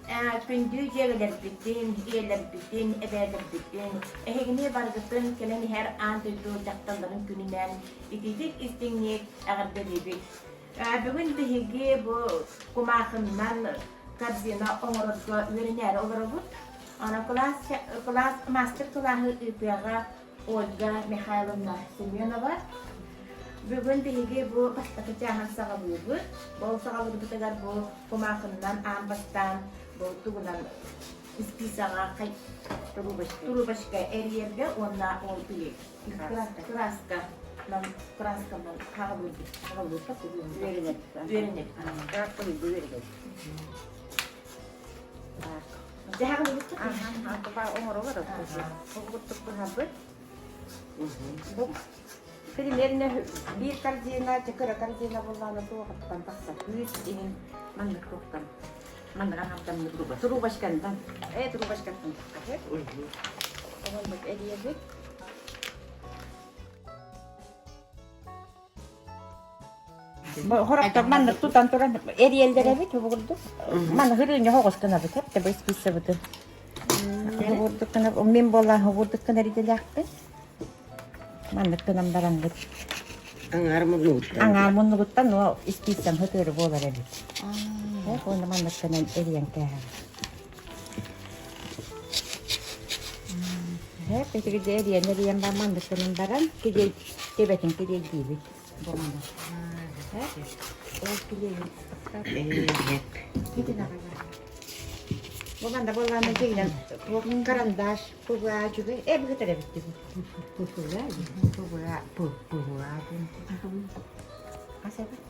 Күндү дьиэлэрбитин, ийэлэрбитин, эбээлэрбитин, эһигини барыгытын кэлэн иһэр аан дойду дьахталларын күнүнэн итиитик истиҥник эҕэрдэлиибит. Бүгүн биһиги бу кумаахыннан корзина оҥорорго үөрэнээри олоробут. Аны кылаас, кылаас мастер-кылааһы ыытыаҕа Ольга Михайловна Семенова. Бүгүн биһиги бу бастакы чааһын саҕалыыбыт. Ол саҕалыырбытыгар бу кумаахыннан аан бастаан бу тугунан исписаҕа трубочка эрийэргэ уонна ол или краска красканан хаалыырбыт хаалыырбыт үөрэнэбит үөрэнэбит. Оҥоробут. Примерно биир корзина, кыра корзина буоллаҕына туохаттан тахсар күүс иһин маннык туохтан маннык аҥардаммыт трубочкандан трубочкаттан тахсар. Оҕолбут эрийэбит. Хорохтор маннык тутан туран эрийэллэр эбит курдук. Маны хырыынньа хоҕус гынабыт эп бу испииссэбытын. Курдук гына мин буоллаан курдук гына эрийдэлээхпин. Маннык гынан бараммыт. Аҥаар муннугуттан. Аҥаар муннугуттан но испииссэм хытыыры буолар эбит. Уонна маннык гынан эрийэн кээһэбит. Эп итигидэ эрийэн эрийэн бар маннык гынан баран килиэй төбөтүн килиэйдиибит. Бу манна буоллаана дьиҥинэн карандаш пуга үчүгэй э быһытар эбит пуга пуга пуга хас эбит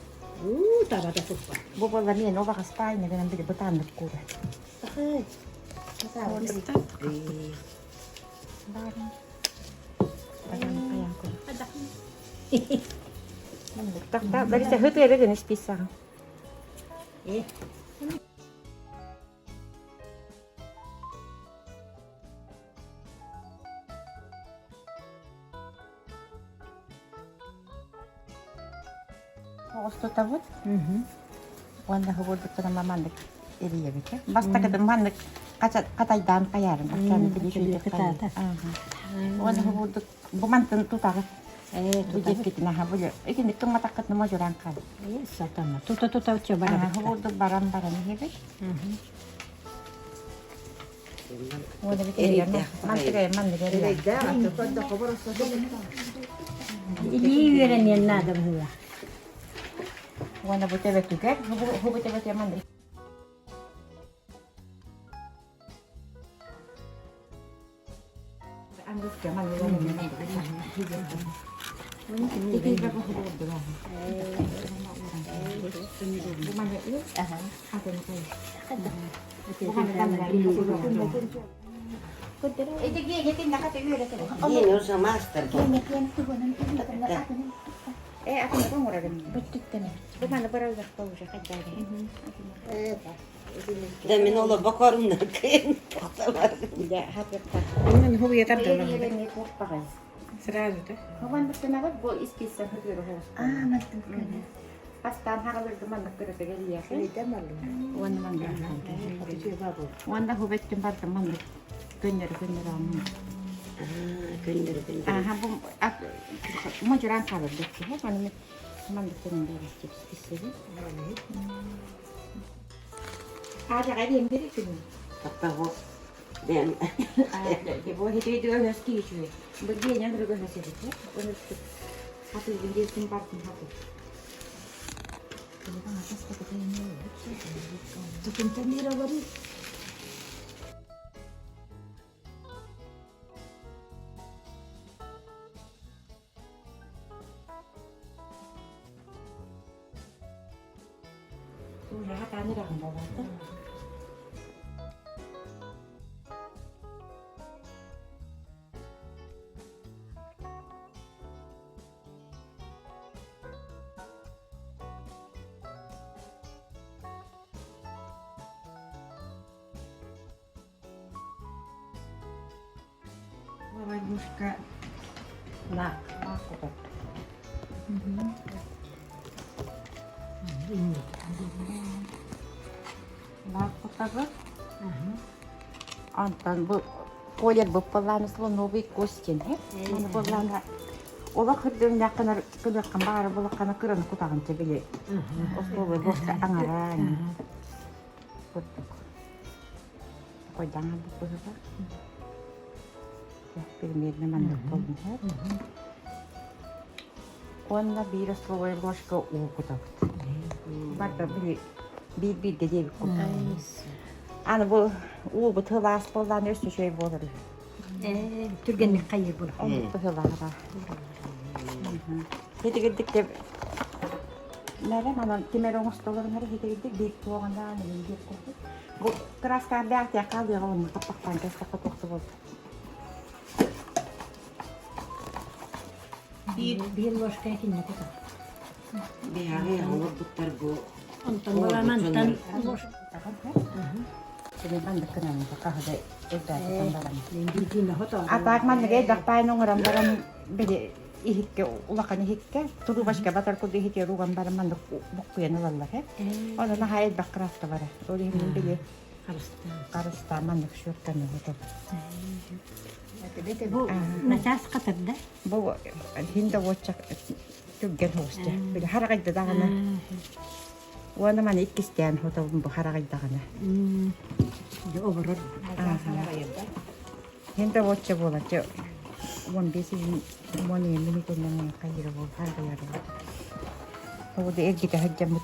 уу табата туппа бу буолла миэн обаҕас паайна гынан били бытааннык куура Лариса, хытыары гын исписсаҕын. Оҕустутабыт. Уонна хобурдуктара маннык эрийэбит. Бастакытын маннык хатайдаан хайаарым. Уонна хобурдук бу мантын тутаҕыт. Бу диэккитин аха бу итинник тумматаххытына модьуран хаал. Сатана. Тута-тута барабыт. Хобурдук баран баран иһэбит. Илии үөрэниэн наада быһыылаах. Уонна бу төбөтүгэр, бу төбөтүгэр маннык Да мин олобо коруннакын тохтолор. Онон хугуйа тардыллар. Сразу да? Бастаан хаҕалырды маннык көрөтөгө диэхи. Уонна маннык. Уонна хубеттин бардым маннык көннөрү көннөрү аммын. Көннөрү көннөрү. Аха бу модьуран хаалыр декки. Маннык маннык көннөрү бэрчипсибин. Аажаҕа диэн бери күнү. Таптаҕу бэм. Бу хитиидигэ өс киһи Бу диэнен рыгы өсөбүт. Хатыгын диэсин бардым хаты. Хатаан ыраҕын буолаата. Лавандушка лаах лаах кутар. Лаах кутабыт. Онтон бу колер буппалааны слоновый кость диэн Маны буоллаана олох үрдүҥнээх гынар кылыаххын баҕара булаххана кыраны кутаҕын чэ били остуолу буоска аҥараа курдук Койдаҥ албыт быһыыта. Примерно маннык буоллун Уонна биир остолобуой ложка уу кутабыт. Барда били биир-бииргэ диэбит курдук. Аны бу уубут сылаас буоллаан өссө үчүгэй буолар үһү. Түргэнник хайыр була. Оннук быһыылааҕа. Хитигирдик деп Нэрэ манан тимир оҥостолорун эрэ хитигирдик биир туоҕанаан эҥин диэк курдук. Бу кырааскаан бэҕэтиэххэ алыаҕа уонна таппахтаан кэстэххэ туох да буолбат. Биир биир ложка итиннэ кутар. Биһиги олорбуттар бу Онтон буламантан ложка. Сини маннык гынан хаһыда элбээтитэн баран. Биирдиин хото. А так маннык элбэх баайын оҥорон баран били иһиккэ улахан иһиккэ трубочка батар курдук иһитигэр уган баран маннык буккуйан ылаллар э. Онон наһаа элбэх краска бара. Ол иһин били харыстаан маннык щетканы отобут. Бу начаас хатырда. Бу хин да уоччак түргэн хоҕусча. Били хараҕайда даҕаны. Уонна маны иккистээн хотобун бу хараҕайдаҕына. Оборор. Хин да уочча буолар. Дьэ 15 иһин уон иһин минутунан хайыра буол харгыйар буол. Ол да эргитэ сылдьаммыт.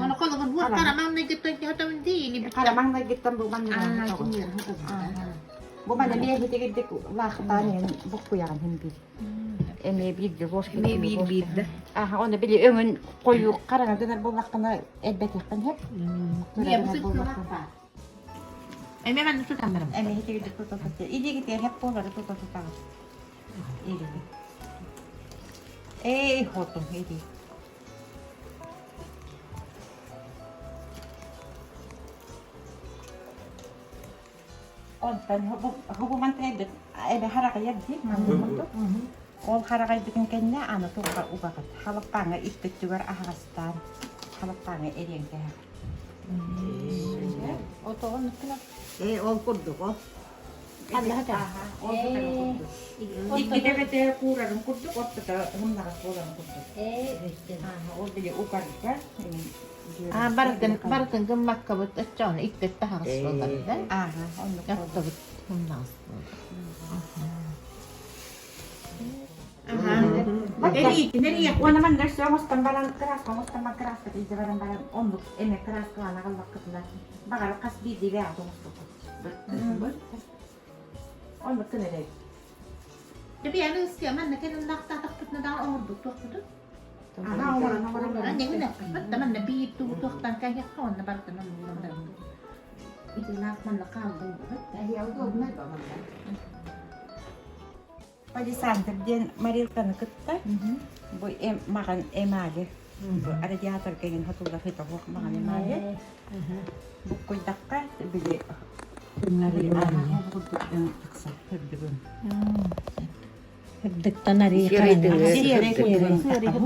Ону холобур бу харамаҥнайгыттан дии Харамаҥнайгыттан бу манна Бу мана эмиэ хитигирдик лаахтаан иһэн буккуйаҕын иһин биир. Эмиэ биирдэ ложка Эмиэ биир биирдэ. Аха, оны били өҥүн хойуу хараҥа гынар буоллаххына элбэтиэххин сөп. Кыра гынар буоллаххына. Эмиэ манна тутан барам. Эмиэ хитигирдик тута тута. Илиигитигэр хеп буолары тута тутаҕын. Илиги. Эй, хотум, иди. Онтон хубуман тэйбит эбэ хараҕыйар дии маннык Ол хараҕайбытын кэннэ аны туга угаҕыт халаппааҥҥа икки өттүгэр аһаҕастаан халаппааҥҥа эриэн кэһэҕит. Ээ, ол курдук ол. Иккитэ бэтэ куурарын курдук, ортото ымнаҕас буоларын курдук. Ол били угарга А барытын барытын гыммаккабыт оччоҕуна икки таһаҕас буолар да. Ааха, оннук Ортобут ымнаҕас буолар. Уонна манна өссө оҥостон баран кырааска оҥостон баран кырааска илдьэ баран баран оннук эмэ кырааскалаан аҕаллаххытына баҕар хас биирдии бэйэҕит оҥостуккут. Оннук гына эрэбит. Дебианы ыстыа манна кэлин лаахтаатахпытына даҕа оҥорбут туохпутун. Аха оҥорон оҥорон баран. Анньыгын да манна биир туу туохтан кайыахха онно бартын оннулан баран. Итиннаах манна хаалдым быһыт. Палисандр диэн морилканы кытта бу маҕан эмали бу радиаторга иҥин хотуллар хитоһуох маҕан эмали буккуйдахха били тахсар үрдүгүн Үрдүктэн арыы Серый хараҥа.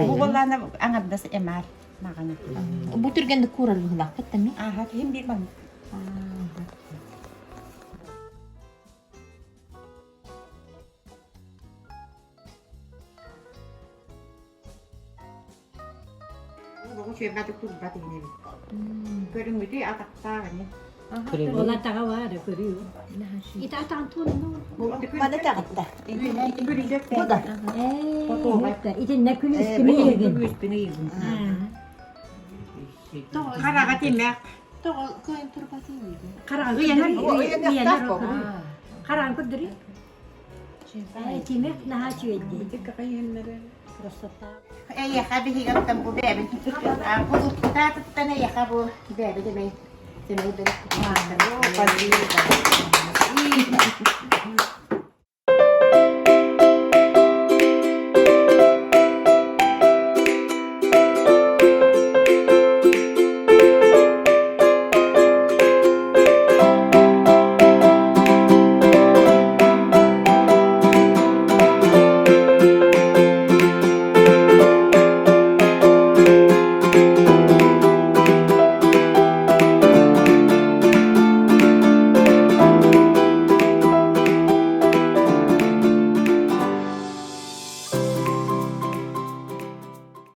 Бу буоллаана аҥардас эмаль. Маҕаны. Бу түргэнник куурар быһыылаахпыт да эмиэ. Ааһа киһим биир маннык. Оҕо үчүгэйбатык турбат иһин эбит. Көрүҥмүтүй атахтаах ини. Ол атаҕа баар көрүү. Ити атаҕын туонна. Маны таҕытта. Бу да. Итиннэ күлүүспүн ыйыгын. Күлүүспүн ыйыгын. Хараҕа тимэх. Тоҕо кыайан турбат иһин. Хараҕын Ыйанар ыйаныахтаах Хараҕын көрдөрүй. Тимэх наһаа үчүгэйдии. Красота. Эйиэхэ биһиги бу бэйэбит бу уттаатыттан эйиэхэ бу бэйэбит эмэй сэмэй бэлэх.